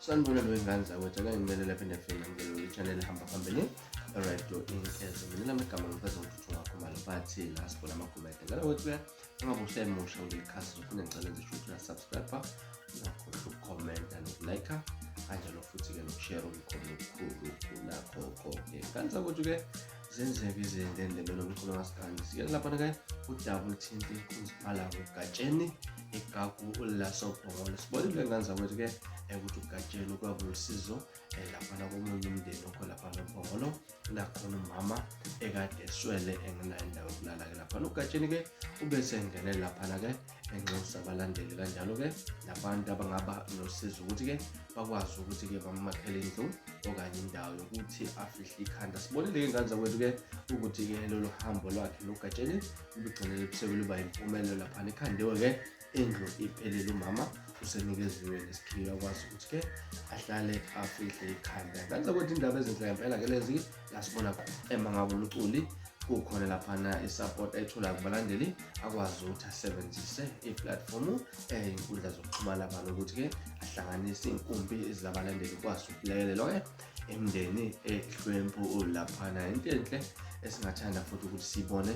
Sanibonani wengane zakwethu, ake ngibelele phinde futhi namukele leli channel ehamba phambili Radio Inkezo. Mina lami igama ngiveza ukuthi ungakhumalo bathi la sibona amagumede. Ngale kwethu-ke ungabe usemusha kuleli khasi uzophinde ngicela enze sure ukuthi uyasubscribe, ungakhohlwa ukukhomenta nokulike kanjalo futhi-ke nokushare umkhono okukhulu kunakho konke. Ngane zakwethu-ke zenzeka izinto endebeni omculo kasikandi. Sike laphana-ke udaba oluthinta inkunzi malanga uGatsheni igagu lasoBhongolo. Sibonile ngane zakwethu-ke ukuthi uGatsheni kwaba lusizo laphana komunye umndeni okho laphana oBhongolo nakhona umama ekade eswele engenayo indawo yokulala-ke laphana. UGatsheni-ke ubesengene laphana-ke enxusa abalandeli kanjalo-ke nabantu abangaba nosizo ukuthi-ke bakwazi ukuthi-ke bamakhele indlu okanye indawo yokuthi afihle ikhanda. Sibonile-ke ngane zakwethu-ke ukuthi-ke lolu hambo lwakhe loGatsheni lugcine luba impumelelo laphana ikhandiwe-ke indlu iphelile, umama usenikeziwe nesikhiya akwazi ukuthi-ke ahlale afihle ikhanda. Ngane zakwethu indaba ezinhle ngempela-ke lezi la sibona ema ngabe umculi kukhona laphana i-support ayitholayo kubalandeli akwazi ukuthi asebenzise iplatformu ey'nkundla zokuxhumana abantu ukuthi-ke ahlanganise iy'nkumbi zabalandeli ukwazi ukulekelelwa-ke imindeni ehlwempu laphana. Into enhle esingathanda futhi ukuthi siyibone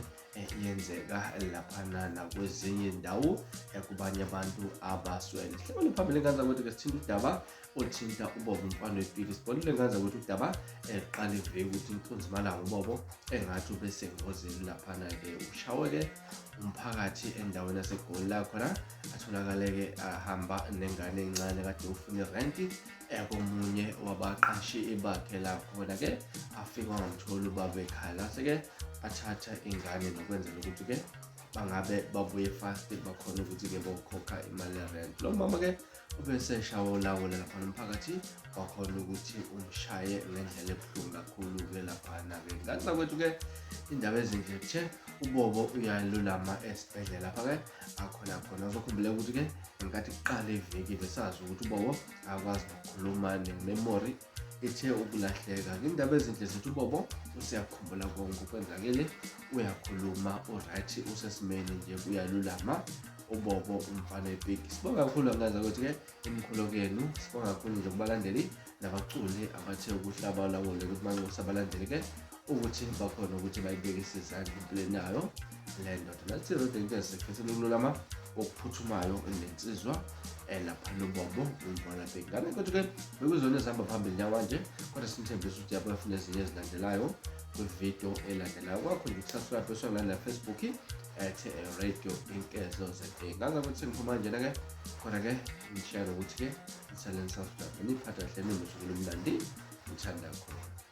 yenzeka laphana nakwezinye indawo kubanye abantu abaswele. Sihlabele phambili ngane zakwethu ke sithinta udaba othinta uBobo umfana wepiki. Sibonile ngane zakwethu udaba eqala iviki ukuthi inkunzi malanga uBobo engathi ubesengozini laphana-ke ushawe-ke umphakathi endaweni yaseGoli la khona atholakale-ke ahamba nengane encane kade ufuna irenti komunye wabaqashi bakhe la khona-ke afike wangamtholi ubaba ekhaya lase-ke athatha ingane nokwenzela ukuthi-ke bangabe babuye fast bakhona ukuthi-ke bokhokha imali yerent. Lo mama-ke ubeseshawa ulawula laphana umphakathi wakhona ukuthi umshaye ngendlela ebuhlungu kakhulu-ke laphana-ke. Ngane zakwethu-ke indaba ezinhle kuthe uBobo uyalulama esibhedlela lapha-ke akhona khona. Uzokhumbula ukuthi-ke ngenkathi kuqala iviki besazi ukuthi uBobo akwazi nokukhuluma ne-memory ithe ukulahleka. Indaba ezinhle zithi uBobo useyakukhumbula konke okwenzakele, uyakhuluma, u-right, usesimeni nje uyalulama uBobo umfana wepiki. Sibonga kakhulu ngane zakwethu-ke imikhuleko yenu, sibonga kakhulu nje kubalandeli nabaculi abathe ukuhlaba ulawule ukuthi manxusa abalandeli-ke ukuthi bakhona ukuthi bayibekise izandla empilweni yayo le ndoda. Nathi Road Inkezi sikhethela ukululama okuphuthumayo nensizwa lapha noBobo umfana wepiki. Ngane kwethu-ke bekuzona ezihamba phambili njengamanje, kodwa sinithembisa ukuthi yabuya futhi nezinye ezilandelayo kwividiyo elandelayo. Kwakho nje ukusubscribe bese uyangilandela Facebook at Radio Inkezo ZA. Ngane ukuthi sengiphuma kanjena-ke, kodwa-ke ngishare ukuthi-ke nisale nisubscribe, niphathe kahle ninosuku olumnandi, ngithanda khona.